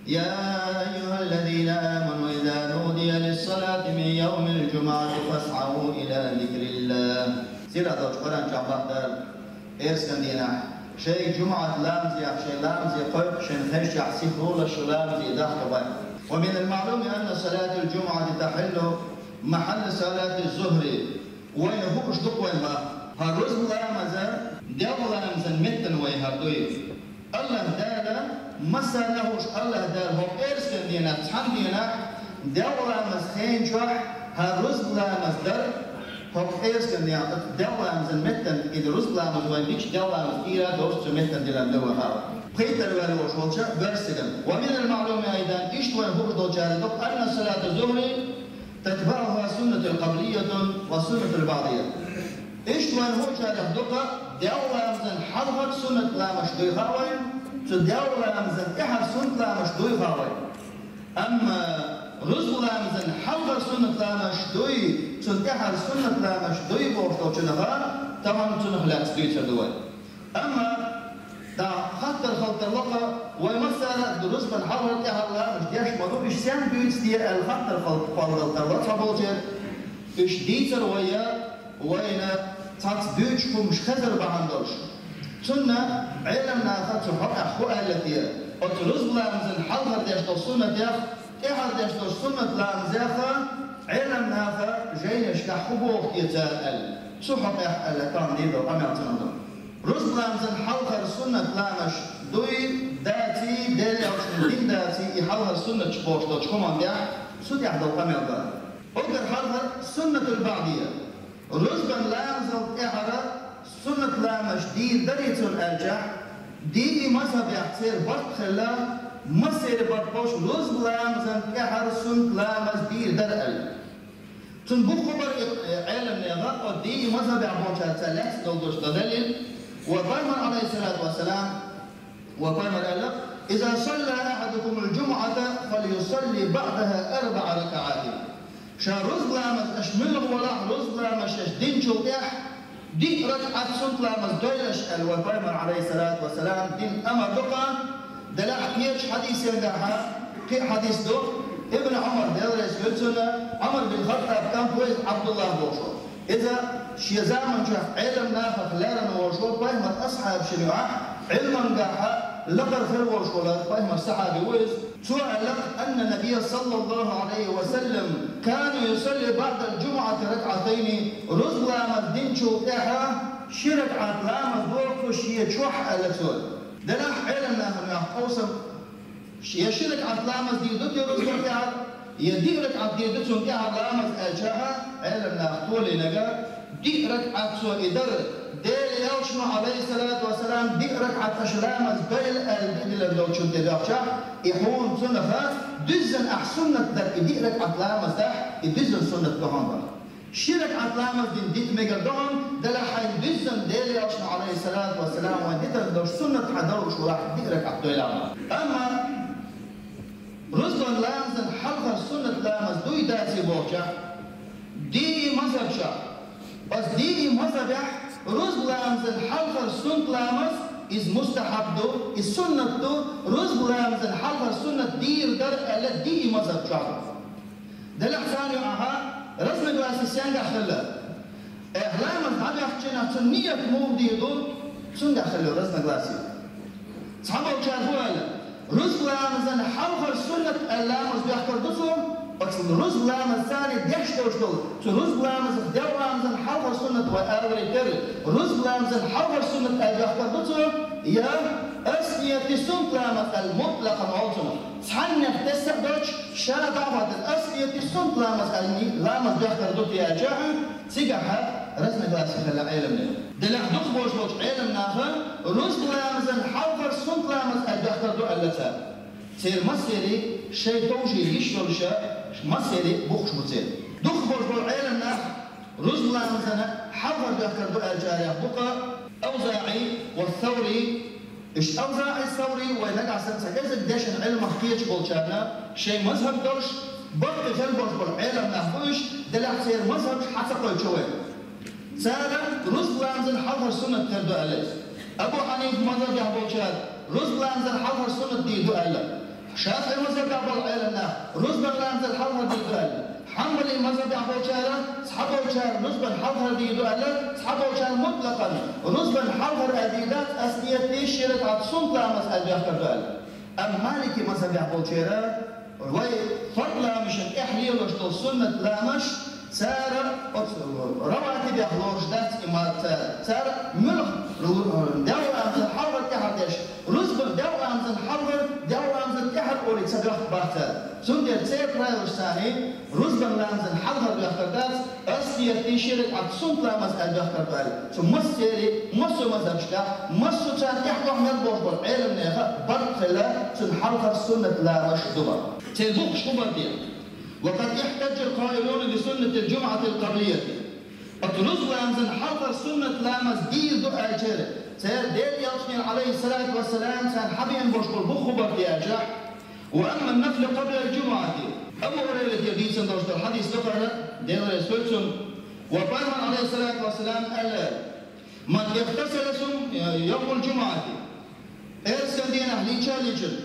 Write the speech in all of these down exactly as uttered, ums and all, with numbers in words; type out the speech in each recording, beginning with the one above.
يا أيها الذين آمنوا إذا نودي للصلاة من يوم الجمعة فاسعوا إلى ذكر الله. Сиратал Къуръан чу бахтар. Эрсган дийнахь шайн жумӀат ламазех, шайн ламазе кхойкху шайн хезачохь сихролаш шу ламазе дахка бан. ومن المعلوم أن صلاة الجمعة تحل محل صلاة الظهر. Вайна хууш ду-кх вайн ма, хӀара рузба ламаза делкъа ламазан меттана вай хӀара дуй. АллахӀ Дала, массарна а хууш, АллахӀ Дала хӀокху эрсган дийнахь, цхьана дийнахь, делкъа ламаз хенчохь, хӀара рузба ламаз дар, хӀокху эрсган дийнахь, делкъа ламазан меттана, и рузба ламаз вайн дикачу делкъа ламаз тӀера а доцуш цу меттана диллина ду вай хьала. Пхийттара ваьлла волуш волча берсиган. ومن المعلوم أيضا, иштта вайн хууш долчара ду, أن صلاة الظهر تتبعها سنة قبلية وسنة بعدية. Иштта вайн хууш долчарех ду-кх, делкъа ламазан хьалхара суннат ламазаш дуй хаьа вайн, цу делкъа ламазан тӀаьхьара суннат ламазаш дуй хаьа вайн. Амма рузба ламазан хьалхара суннат ламазаш дуй, цунна тӀаьхьара суннат ламазаш дуй бохуш долчунах, тахана цунах лаьцна дуьйцур ду вай. Амма дӀа хаттар хила тарло-кх, вай массара а рузбан хьалхара, тӀаьхьара ламазаш деш ма ду, уьш сенна дуьйцу те аьлла хаттар хила, хила тарло цхьаболчеран. Уьш дийцар вай, вайна цхьацца дуьйцуш хӀумаш хезар бахьана долуш. Цунна Ӏеламнаха цу хьокъехь хӀун аьлла те, оцу рузба ламазан хьалхара деш долу суннатех, тӀаьхьара деш долу суннат ламазех Ӏеламнаха жайнашкахь хӀун боху те цара аьлла. Цу хьокъехь аьлла, тахана дийр долу къамел цунах ду. Рузба ламазан хьалхара суннат ламазаш дуй, даций, Делан элчано дина даций, и хьалхара суннаташ бохуш долчу хӀуманна тӀехь цу тӀехь долу къамел ду. Уггар хьалха суннатул баъдия. Рузбан ламазал тӀаьхьара суннат ламазаш дийр дарий цунна аьлчахь, диъи мазхьабехь церан барт хилла, массеран барт болуш рузба ламазан тӀаьхьара суннат ламаз дийр дара аьлла. Цунна бухху бара и, э, Ӏеламнеха, оцу диъи мазхьабехь болчаьрца лаьцна долу дош дан далийна, ва Пайхамар, алейхиссалату вассалам, ва Пайхамар аьлла: «Иза салла ахьадукумул джумуата, фальюсалли баъдаха арбаъа ракаатин». Ша рузба ламаз аша муьлха валахь, рузба ламаз аша динчул тӀехь диъ ракаат суннат ламаз дойла аша аьлла, ва Пайхамар, алейхиссалату вассалам, дина амар ду-кх. Делахь кхечу хьадисенгахьа, кхин а хьадис ду, Ибн Ӏумар, Дела реза хуьлда цунна, Ӏумар бин Хаттаб кӀант ву иза, Ӏабдуллах бохуш ву. Иза шен заманчохь Ӏеламнахах леррина волуш ву, Пайхамар асхьабашна юкъахь Ӏилмангахьа лакхара хир волуш волу Пайхамар сахьаби ву иза. Цо аьлла: «Анна набия саллаллаху алейхи ва саллям кана юсалли баъдал джумуати ракаатайни», рузба ламаз динчул тӀаьхьа ши ракаат ламаз доху цо шен чохь аьлла цо. Делахь Ӏеламнахана юкъахь къовсам, я ши ракаат ламаз дийр ду те рузбан тӀаьхьа, я диъ ракаат дийр ду цунна тӀаьхьа ламаз аьлчахьа, Ӏеламнаха толийнарг, диъ ракаат цо и дара, Делан элчано, алейхиссалату вассалам, диъ ракаат аша ламаз дойла аьлла диъ диллина долчун тӀе доьхчахь, и хьуна цунах дуьззина ахь суннат дара, и диъ ракаат ламаз дахь, и дуьззина суннат ду хьуна бара. Ши ракаат ламаз дина дита мегар ду хьуна, делахь хьайна дуьззина Делан элчано, алейхиссалату вассалам, вайн дитина долуш суннат хьан далуш валахь, диъ ракаат дойла ма. Амма рузбан ламазан хьалхара суннат ламаз дуй, даций бохучохь, диъи мазхьабчохь, оцу диъи мазхьабехь рузба ламазан хьалхара суннат ламаз, иза мустахьаб ду, иза суннат ду, рузба ламазан хьалхара суннат дийр дара аьлла диъи мазхьабчохь. Делахь царна юкъахьа разногласи сенгахь хилла. Эхь, ламаз дӀабаьхкинчу хенахь цуьнан ният муха дийр ду, цуьнгахь хилла разногласи. Цхьаболчара хӀун аьлла: рузба ламазан хьалхара суннат аьлла ламаз доьхкар ду цо, оцу рузба ламаз царна деш долуш долу, цу рузба ламазах делкъа ламазан хьалхара суннат вай аларий терра, рузба ламазан хьалхара суннат аьлла доьхкар ду цо, я аслияти суннат ламаз аьлла мутлакъан олу цунах. Цхьаннех тесса а доцуш, ша дӀа а хӀоттийна, аслияти суннат ламаз аьлла ламаз доьхкар ду те аьлчахьа, цигахьа разногласи хилла Ӏеламнехан. Делахь дукхахболуш болчу Ӏеламнаха рузба ламазан хьалхара суннат ламаз аьлла доьхкар ду аьлла цара. Церан массеран шайн товжий йиш йолуша, массеран бухуш бу церан. Дукхахболуш болу Ӏеламнах рузба ламазан хьалхара доьхкар ду аьллачарех бу-кх АвзаӀи ва Саври. Уьш АвзаӀи, Саври вай нагахь санна цхьа кӀезиг дешна Ӏилмах кхеташ болчарна, шайн мазхьаб долуш, баккхий хила болуш болу Ӏеламнах бу уьш, делахь церан мазхьабаш хьан ца кхойчу вай. Цара рузба ламазан хьалхара суннат тера ду аьлла иза. Абу Хьанифа мазхьабехь болчара рузба ламазан хьалхара суннат дийр ду аьлла. ШафиӀи мазхабехь болу Ӏеламнаха рузбан ламазан хьалхара дийр ду аьлла. Хьанбали мазхабехь болчара, цхьаболчара рузбан хьалхара дийр ду аьлла, цхьаболчара мутлакъан рузбан хьалхара аьлла дийр дац, ас ният деш ши ракаӀат суннат ламаз аьлла доьхкар ду аьлла. Амма Малики мазхабехь болчара, вай фарз ламазашна тӀехь лелош долу суннат ламазаш, цара оцу раватибех лоруш дац и ма-, цара, цара муьлха ру-, дегӀ ламазан хьалхара тӀаьхьара деш, рузбан дегӀ ламазан хьалхара, дегӀ ламазан тӀаьхьара олий ца доьхку бах цара. Цундела церан правилаш санна, рузбан ламазан хьалхара доьхкар дац, ас ният деш ши ракаӀат суннат ламаз аьлла доьхкар ду аьлла. Цу массеран, массо а мазхабашкахь, массо а царна тӀаьхьа мел болуш болу Ӏеламнехан барт хилла, цуьнан хьалхара суннат ламазаш ду бах. Церан буххуш хӀун бара те? وقد احتج القائلون بسنة الجمعة القبلية. Оцу рузбан ламазан хьалхара суннат ламаз дийр ду аьллачеран, церан Делан Элчанера, Ӏалайхиссалату вассалам, царна хьабеана болуш болу буххуш хӀун бара те аьлча, وأما النفل قبل الجمعة. Абу Хурайрата дийцина долуш долу хьадис ду хӀара, Дела реза хуьлда цунна, вай Пайхамара, Ӏалайхиссалату вассалам, аьлла: من اغتسل ثم يوم الجمعة. Пӏераскан дийнахь лийча а лийчина,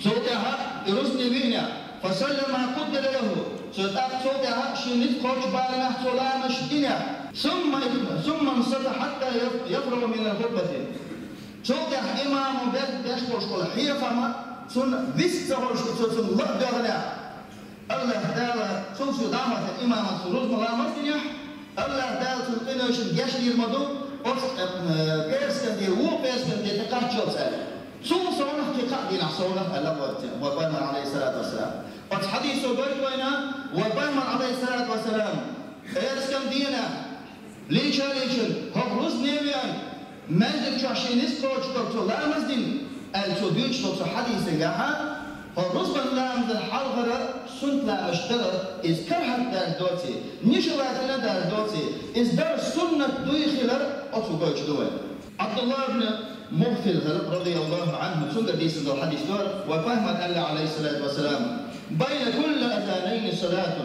цул тӀаьхьа и рузбане виънехь, فصلى ما قدر له, цо тӀаккха цул тӀаьхьа шен ницкъ кхочу барамехь цо ламазаш динехь, ثم، ثم انصت حتى يف-، يفرغ من الخطبة. Цул тӀаьхьа имамо бер-, беш болуш болу хьехам цунна вист ца хуьлуш, цо цунна ла а доьгӀнехь, АллахӀ Дала, цул соьга дӀахӀоттийна имамо цу рузбан ламаз динехь, АллахӀ Дала цуьнан къиношна гечдийр ма ду, оцу, э, пӏераскан де, вукху пӏераскан де тӀе кхаччалц аьлла. Цул совнах кхин кхаа дийнахь совнах аьлла вай Пайхамара, Ӏалайхиссалату вассалам. Оцу хьадисо гойту вайна, вай Пайхамара, Ӏалайхиссалату вассалам, пӏераскан дийнахь лийча а лийчина, хӀокху рузбане а веана, маьждиг чохь шен ницкъ кхочуш долу цо ламаз дина, аьлла цо дуьйцуш долу цу хьадисехь, хӀокху рузбан ламазан хьалхара суннат ламазаш дар, иза карахӀат даьлла доций, нежелательно даьлла доций, иза дар суннат дуй хилар оцу гойтуш ду вай. Ӏабдуллахь ибн Мугъфал хилла, радияллаху Ӏанху, цуьнга дийцина долу хьадис ду хӀара, вай Пайхамара аьлла, Ӏалайхиссалату вассалам: بين كل أذانين صلاة،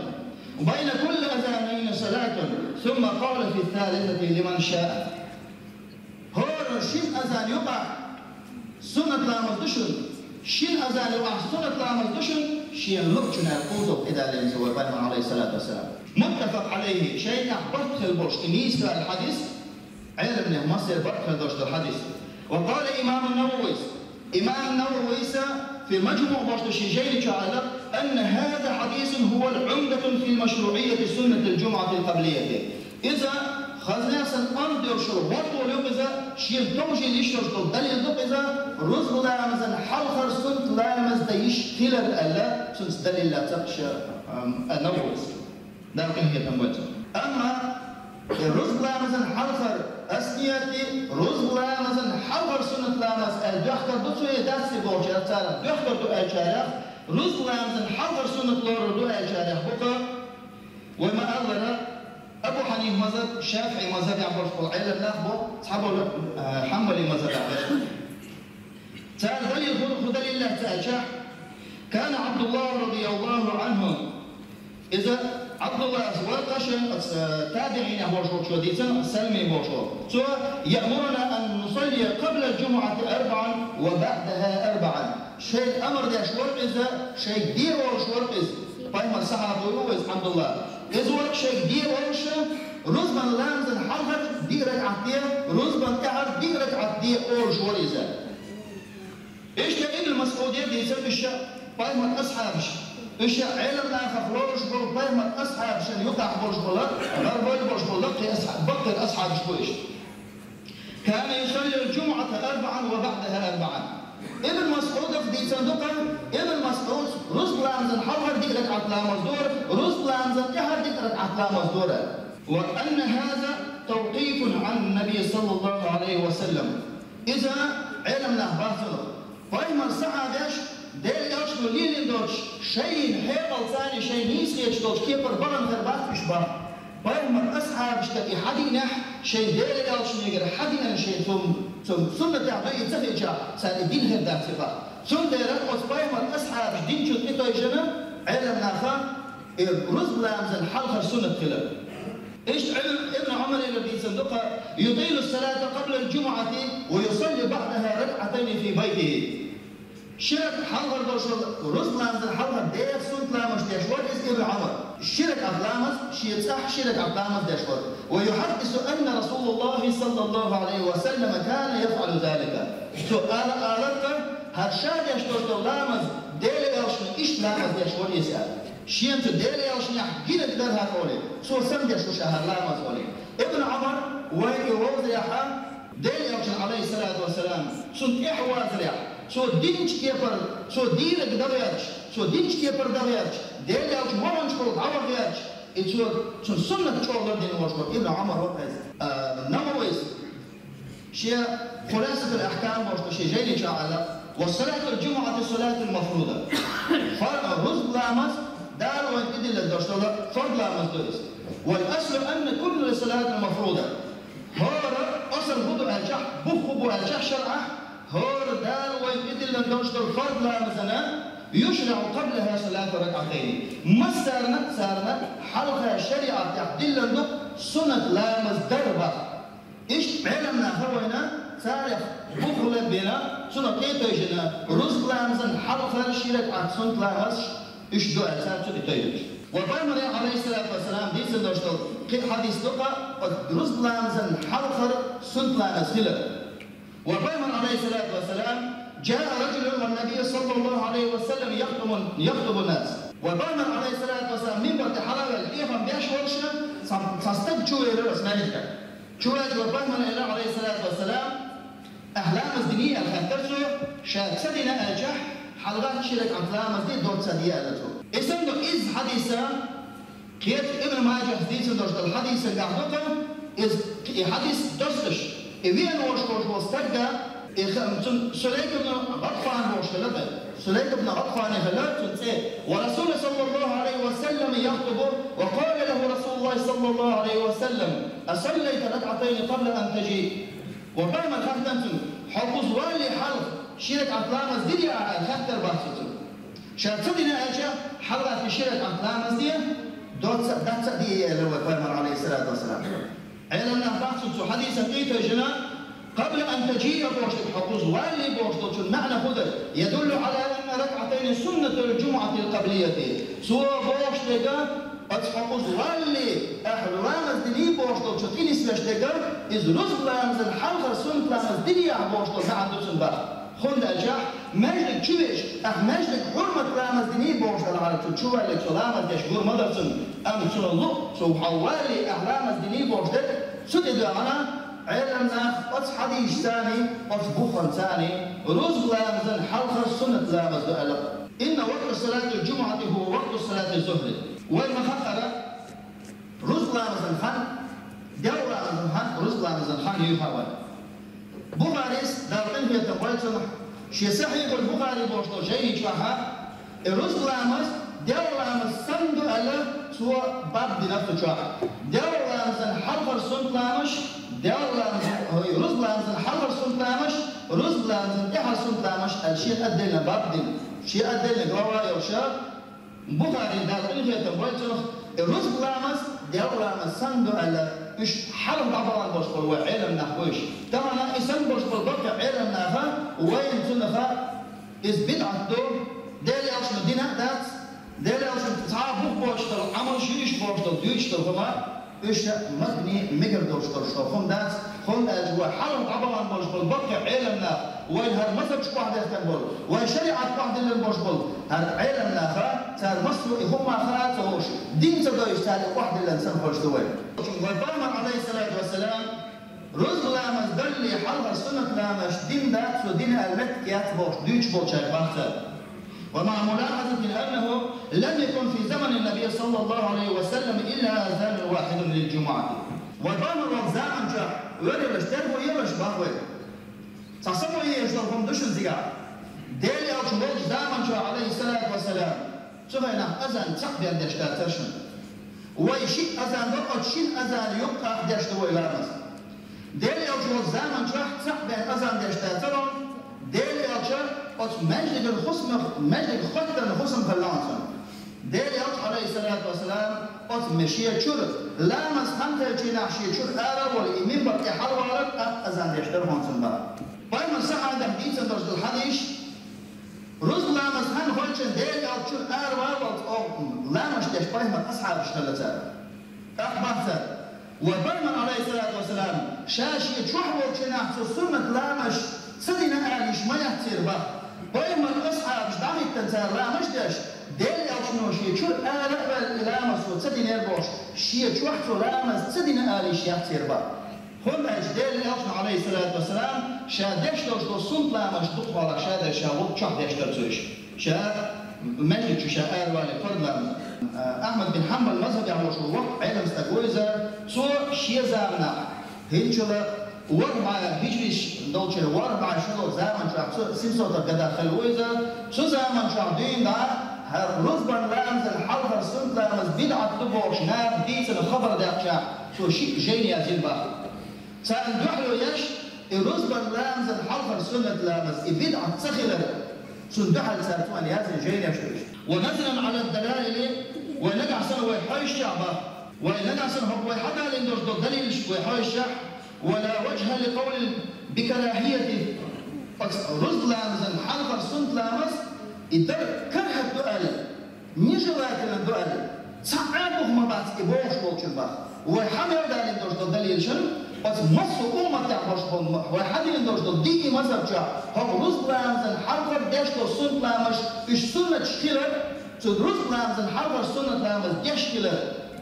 بين كل أذانين صلاة، ثم قال في الثالثة لمن شاء. ХӀора шина азан юкъахь суннат ламаз ду шуна, шина азан юкъахь суннат ламаз ду шуна, шена луъучунна аьлла кхузахь тӀедаллина иза вай Пайхамара, Ӏалайхиссалату вассалам. متفق عليه, шайна тӀехь барт хилла болуш и нийса хилла хьадис, Ӏеламнехан массеран барт хилла долуш долу хьадис. وقال الإمام النووي, имам Нававис في المجموع бохуш долу шен жайни чохь аьлла: أن هذا حديث هو العمدة في مشروعية سنة الجمعة القبلية. Иза хазна санна ам доьшура гӀортор ю иза, шена товжийла йиш йолуш долу далил ду иза, рузбан ламазан хьалхара суннат ламаз дан йиш хилар аьлла, цуьнца далил лаьцна ша, ам, Нававис. Дала къинхетам бойла цунна. Амма и рузбан ламазан хьалхара, ас ният ди рузбан ламазан хьалхара суннат ламаз аьлла доьхкар ду цо, я дац те бохучара, цара доьхкар ду аьллачарех, рузбан ламазан хьалхара суннат лорур ду аьллачарех бу-кх, вай ма-аллара, Абу Хьанифа мазхаб, ШафиӀи мазхабехь болуш болу Ӏеламнах бу, цхьаболу, а, Хьанбали мазхабехь болуш. Цара далил хӀун, хӀун далил лаьцна аьлча, كان عبد الله رضي الله عنه, иза Ӏабдуллас вара-кх шен, аса, табиӀинех волуш волчо дийцина, Салми волуш волу. Цо: يأمرنا أن نصلي قبل الجمعة أربعا وبعدها أربعا. Шайна амар деш вара иза, шайга де олуш вара иза. Пайхамаран сахьаба ву иза Ӏабдулла. Иза вара шайга де олуш, рузбан ламазан хьалхара диъ ракаӀат де, рузбан тӀаьхьара диъ ракаӀат де олуш вара иза. Иштта Ибн МасӀуде дийцира уьш Пайхамаран асхьабаш. Уьш Ӏеламнахах лоруш болу Пайхамаран асхьабашна юкъахь болуш болу, гӀарбойла болуш болу, кхин асхьа-, баккхий асхьабаш бу уьш. كان يصلي الجمعة أربعا وبعدها أربعا. Ибн МасӀудах дийцина ду-кх, Ибн МасӀуда рузбан ламазан хьалхара диъ ракаӀат ламаз дора, рузбан ламазан тӀаьхьара диъ ракаӀат ламаз дора. وأن هذا توقيف عن النبي صلى الله عليه وسلم. Иза Ӏеламнах боху цунах. Пайхамаран сахьабаш Делан Элчано лелийна долчу шайна хьекъалца, шайна нийса хеташ долчу кепара бахана хир бац уьш боху. Пайхамаран асхьабашка и хьадиънехь, шайн Делан Элчанегара хьадиъна шайн цу, цу суннатехь ду и ца хилчахь, цара и дина хир дац и боху. Цундела оцу Пайхамаран асхьабаша динчунна тӀетевжина Ӏеламнаха и рузбан ламазан хьалхара суннат хилар. Иштта Ибн Ӏумарера дийцина ду-кх: يطيل الصلاة قبل الجمعة ويصلي بعدها ركعتين في بيته. Ши ракаӀат хьалхара долуш долу рузба ламазан хьалхара деха суннат ламаз деш вара иза Ибн Ӏумар. Ши ракаӀат ламаз, шен цӀахь ши ракаӀат ламаз деш вара. ويحدث أن رسول الله صلى الله عليه وسلم كان يفعل ذلك. Цо ала аларца, хӀара ша деш долуш долу ламаз Делан элчано иштта ламаз деш вара иза аьлла. Шена цу Делан элчанехь гинарг дара хӀара олий, цо санна деш ву ша хӀара ламаз олий. Ибн Ӏумар вайга вовзарехь, Делан элчано, Ӏалайхиссалату вассалам, цунна тӀаьхьа вазарехь, цо динчу кепара, цо дийриг дан гӀерташ, цо динчу кепара дан гӀерташ, Делан элча ваханчу хьула дӀаваха гӀерташ, и цо цунна суннат чӀогӀа лардина волуш вара Ибн Ӏумар вара иза. А, Нававис шен Хуласатул Ахкам бохуш долу шен жайни чохь аьлла: «وصلاة الجمعة صلاة مفروضة». Фар-, рузба ламаз Дала вайна тӀедиллина долуш долу фарз ламаз ду иза. «والأصل أن كل صلاة مفروضة». ХӀора асал хӀун ду аьлчахь, бух хӀун бу аьлчахь шарӀахь, хӀора Дала вайна тӀедиллина долуш долу фарз ламазана «يشرع قبلها صلاة ركعتين». Массарна а царна хьалха шариӀатехь диллина ду суннат ламаз дар бах. Иштта Ӏеламнаха вайна царех бухале бина, цунах тӀе а тевжина, рузба ламазан хьалхара ши ракаӀат суннат ламаз уьш ду аьлла цара цу тӀе тевжина. Ва пайхамаре, Ӏалайхиссалату вассалам, дийцина долуш долу кхин а хьадис ду-кха, оцу рузба ламазан хьалхара суннат ламаз хилар. Ва пайхамар, Ӏалайхиссалату вассалам, جاء رجل والنبي صلى الله عليه وسلم يخطب، يخطب الناس. Ва пайхамар, Ӏалайхиссалату вассалам, минбар тӀе хьалавелла, хьехам беш волуш, цхьа, цхьа стаг чувелира оцу маьждиге. Чуваьлча ва пайхамар элира, Ӏалайхиссалату вассалам, ахь ламаз диний аьлла хаьттира цо, ша ца дина аьлчахь, хьалагӀатта ши ракаӀат ламаз де, доцца ца де аьлла цо. И санна иза хьадиса, кхечу Ибн Маджахьас дийцина долуш долу хьадисангахь ду-кха, иза, и хьадис достуш, и веана волуш волу стагга, и ха-, цунна Сулайк ибн ГӀатфан бохуш хилла тӀе. Сулайк ибн ГӀатфан хилла цуьнан цӀе. ورسول صلى الله عليه وسلم يخطب، وقال له رسول الله صلى الله عليه وسلم: أصليت ركعتين قبل أن تجيء؟ Ва пайхамар хаьттина цуьнга: «Хьо кхуза валале хьалха ши ракаӀат ламаз дирий ахь?» аьлла хаьттира бах цо цуьнга. Ша ца дина аьлча, хьалагӀатта ши ракаӀат ламаз де, доцца, дацца а де, элира вай пайхамар, Ӏалайхиссалату вассалам. Ӏеламнаха бах цунна цу хьадисан тӀе а тевжина, قبل أن تجيء бохуш дерг, хьо кхуза валале бохуш долчун маьӀна хӀун ду? يدل على أن ركعتين سنة الجمعة القبلية. Цо бохуш дерг, оцу хьо кхуза валале, ахь ламаз диний бохуш долчу тӀе нисвеш дерг, иза рузба ламазан хьалхара суннат ламаз дирий ахь бохуш долу маьӀна ду цуьнан бах. ХӀунда аьлча, маьждиг чу веъча, ахь маьждиг хьурмат ламаз диний бохуш делахьара, цу чу валале цо ламаз деш гур ма дара цунна. Амма цунна луъ, цо хьо валале, ахь ламаз диний бохуш дерг, цу тӀе доьгӀна, Ӏеламнаха оцу хьадисашцаний, оцу буханцаний, рузба ламазан хьалхара суннат ламаз ду аьлла. إن وقت صلاة الجمعة هو وقت صلاة الظهر. Вай ма-хаъара, рузба ламазан хан, делкъа ламазан хан, рузба ламазан хан юьйхьа вай. Бухарис, Дала къинхетам бойла цунах, шен Сахьихул Бухари бохуш долу жайни чохь, и рузба ламаз делкъа ламаз санна ду аьлла, цо баб дина цу чохь. Делкъа ламазан хьалхара суннат ламаз, делкъа ламазан, ой, рузба ламазан хьалхара суннат ламаз, рузба ламазан тӀаьхьара суннат ламаз аьлла шен отдельно баб дина. Шен отдельно глава йолуш, Бухари, Дала къинхетам бойла цунах, и рузба ламаз делкъа ламаз санна ду аьлла, уьш хьалха дӀабахана болуш болу вай Ӏеламнах бу уьш. Тахана и санна болуш болу баккхий Ӏеламнаха вайна цунах иза бидӀат ду, Делан элчано дина а дац, Делан элчано цхьа а бух боцуш долу Ӏамал, шуьйш боцуш долу, дуьйцуш долу хӀума, уьш магане мегар долуш долуш долу хӀума дац, хӀунда аьлча вай хьалха дӀабахана болуш болу баккхий Ӏеламнах, вай хӀара мазхаб чу охьадехкан болу, вай шариӀат охьадиллина болуш болу хӀара Ӏеламнаха, цара массо а и хӀума хаа а ца хууш, дин ца дойуш, цара и охьадиллина санна хуьлуш ду вай. Вай пайхамар, Ӏалайхиссалату вассалам, рузба ламаз далале хьалхара суннат ламаз дина дац, цо дина аьлла меттиг яц бохуш дуьйцуш болчаьрга бах цара. ومع ملاحظة أنه لم يكن في زمن النبي صلى الله عليه وسلم إلا أذان واحد للجمعة. Вай пайхамар волчу заман чохь ойла елаш, терго елаш бах вай. Цхьа само езаш долу хӀума ду шуна цигахь. Делан элча волчу заман чохь, Ӏалайхиссалату вассалам, цу хенахь азан цхьаъ бен деш дацара шуна. Вай шиъ азан до, оцу шина азанна юккъехь деш ду вай ламаз. Делан элча волчу заман чохь цхьаъ бен азан деш дацара, Делан элча оцу маьждиган хӀусамах, маьждиг хоттаран хӀусам хилла цунна. Делан элча, Ӏалайхиссалату вассалам, оцу ме-, шен чуьра, ламаз хан хилча шен чуьра ара а волу, и минбар тӀе хьалавалар а, азан деш дара хӀунда цунна бара. Пайхамар сахьабех дийцина долуш долу хьадис, Рузба ламаз хӀана хилча, Даьла Элча чура араваллалц оха ламаз деш пайхамара асхьабаш хилла цара. ТӀаккха боху цара: «Ва пайхамар, Ӏалайхиссалату вассалам, ша шен чохь волчу хенахь цо суннат ламазаш ца дина аьлла йиш ма яц церан боху. Пайхамаран асхьабаш дӀахӀиттина цара ламаз деш, Даьла Элчано шен чура ара а ваьлла и ламаз цо ца динера бохуш, шен чохь цо ламаз ца дина аьлла йиш яц церан боху». ХӀунда аьлча Даьла Элчано, Ӏалайхиссалату вассалам, ша деш долуш долу суннат ламазаш дукха хьолахь ша дара, ша вукху чохь деш дара цо уьш. Ша маьждиг чу ша аравале фард ламаз. Ахьмад бин Хьанбал мазхабехь волуш ву воккха Ӏелам стаг ву иза, цо шен заманахь, хӀинцачул ворхӀ бӀе хьижриш долчу ворхӀ бӀе шолгӀа заман чохь, цу семьсотых годах хилла ву иза, цу заман чохь дуьйна дӀа, хӀара рузбан ламазан хьалхара суннат ламаз бидӀат ду бохуш наха дийцина хабар даьккхича, цо шиъ жайна яздина боху. Царна дуьхьало еш, и рузбан ламазан хьалхара суннат ламаз, и бидӀат ца хилар, цунна дуьхьал цара цунна яздина жайнаш ду уьш. «Ва назран Ӏала далаили», вай нагахь санна вай хьоьжучохь боху, вай нагахь санна хӀокху вай хьадалийна долуш долу далилаш вай хьоьжучохь, «ва ла важхӀа ли къавлин би карахӀияти». Оцу рузбан ламазан хьалхара суннат ламаз, и дар карахӀат ду аьлла, нежелательно ду аьлла, цхьа а бух ма бац и бохуш болчун боху. Вай хьан мел далийна долуш долу далилашна, оцу массо а умматехь болуш болу, вай хьан дина долуш долу диъ мазхаб чохь, хӀокху рузбан ламазан хьалхара деш долу суннат ламазаш, уьш суннаташ хилар, цу рузбан ламазан хьалхара суннат ламаз деш хилар,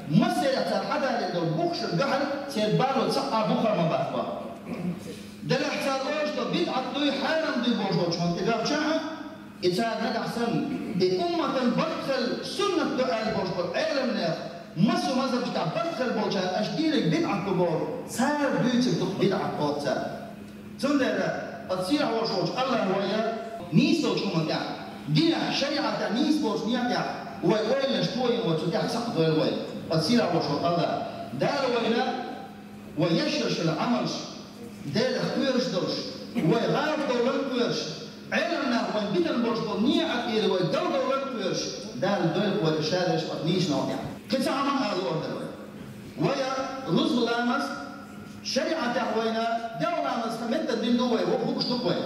массарех цара хьан далийна долу бухашна дуьхьал церан бало цхьа а бух а ма бац боху. Делахь цара олуш долу бидӀат дуй, хьарам дуй бохуш долчу хӀума тӀедоьгӀча а, и цара нагахь санна, и умматан барт хилла суннат ду аьлла болуш болу Ӏеламнех, массо а мазхабашкахь барт хилла болчара аша дийриг бидӀат ду боху, цара дуьйцург ду-кх бидӀат боху цара. Цундела оцу сийлахь волуш волчу АллахӀа вай нийса долчу хӀуманна тӀехь, динехь, шариӀатехь нийса болчу некъа тӀехь вай ойланаш тойина, вай цу тӀехь цхьаъ дойла вай. Оцу сийлахь волуш волчу АллахӀа, Дала вайна вай еш йолуш йолу Ӏамалш, Делах кхоьруш долуш, вай гӀалат довларна кхоьруш, Ӏеламнах вайн битина болуш болу некъа тӀера вай галдовларна кхоьруш, Дала дойла вай ша дерш оцу нийсачу некъа тӀехь. Кхин цхьа хӀума а ала лууш дара вай. Вай рузбан ламаз, шариӀатехь вайна делкъа ламазан метта дина ду вай, вай хууш ду вай.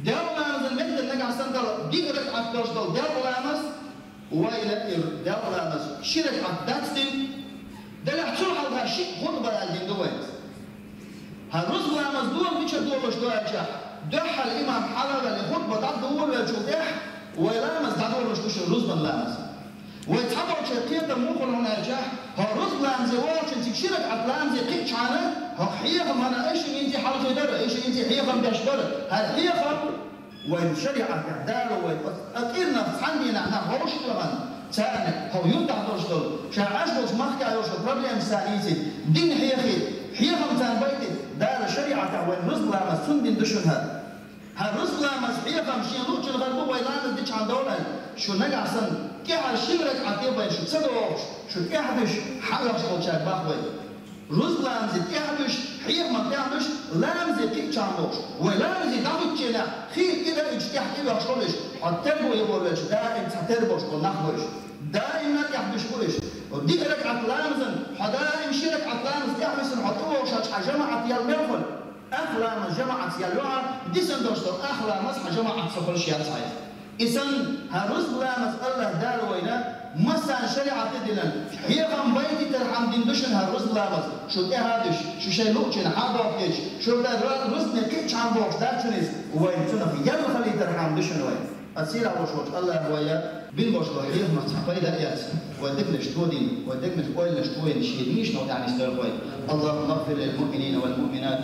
Делкъа ламазан метта нагахь санна дала диъ ракаӀат долуш долу делкъа ламаз, вайна и делкъа ламаз ши ракаӀат дац дина, делахь цул хьалха шиъ хутба аьлла дина ду вайна. ХӀара рузбан ламаз доьху мичара доьхуш ду аьлча, дуьххьал имам хьала а ваьлла, хутба дӀадолавеллачул тӀаьхьа вай ламаз дӀадолуш ду шуна рузбан ламаз. Вай цхьаболчеран кхетам муха хуьлу хьуна аьлча, хӀара рузбан ламазе вахчун цига ши ракаӀат ламазе кхиъчхьана, хӀокху хьехам хӀара айша хӀинца хьалхе дара, айша хӀинца хьехам беш бара. ХӀара хьехам вайн шариӀатехь Дала вай а кӀирнах цхьана дийнахь нах вовшах а вахана, царна хӀокху юьртахь долуш долу, ша Ӏаш болчу махкахь йолуш долу проблемаш царна ийцийта, дин хьехийта, хьехам царна байтийта, Дала шариӀатехь вайн рузбан ламаз цунна дина ду шуна хӀара. ХӀара рузбан ламаз хьехам шен луъучун хӀара ду вай ламаз дичхьана довла аьлла, шу нагахь санна тӀаьхьара шина ракаӀат де бен шу ца догӀуш, шу тӀаьхьа дуьш хьан оьхуш болчаьрга бах вай. Рузбан ламазе тӀаьхьа дуьш, хьехамах тӀаьхьа дуьш, ламазе кхиъчхьана бохуш. Вай ламазе дӀахӀуьттучу хенахь, хийла кӀира уьдуш тӀаьхьа тӀевоьхуш хуьлу уьш, хьо терго йогӀур велча, даим цхьа тера болуш болу нах бу уьш. Даим тӀаьхьа дуьш бу уьш. Диъ ракаӀат ламазан, хьо даим ши ракаӀат ламаз тӀаьхьа висина, хьо тӀевогӀуш хьан жамаӀат ял мел хуьлу. Ах ламаз жамаӀатца ял йогӀу, дисан долуш долу ах ламаз хьан жамаӀатца хуьлуш яц хьайна. И санна, хӀара рузбан ламаз АллахӀа Дала вайна массарна шариӀатехь дина, хьехам байтийтархьама дина ду шуна хӀара рузбан ламаз, шу тӀаьхьа дуьш, шу шайн луъучун хьан а дохкийча, шу тӀе рузбане кхиъчхьана бохуш дац шуна иза, вайна цунах ял хилийтархьама ду шуна вайна. Аса сийлахь волуш волчу АллахӀа вайна бина болуш долу хьехамах цхьа пайда а эцна, вайн дегнаш тодина, вайн дегнаш ойланаш тойина шен нийсачу некъа тӀехь нисдойла вай. اللهم اغفر للمؤمنين والمؤمنات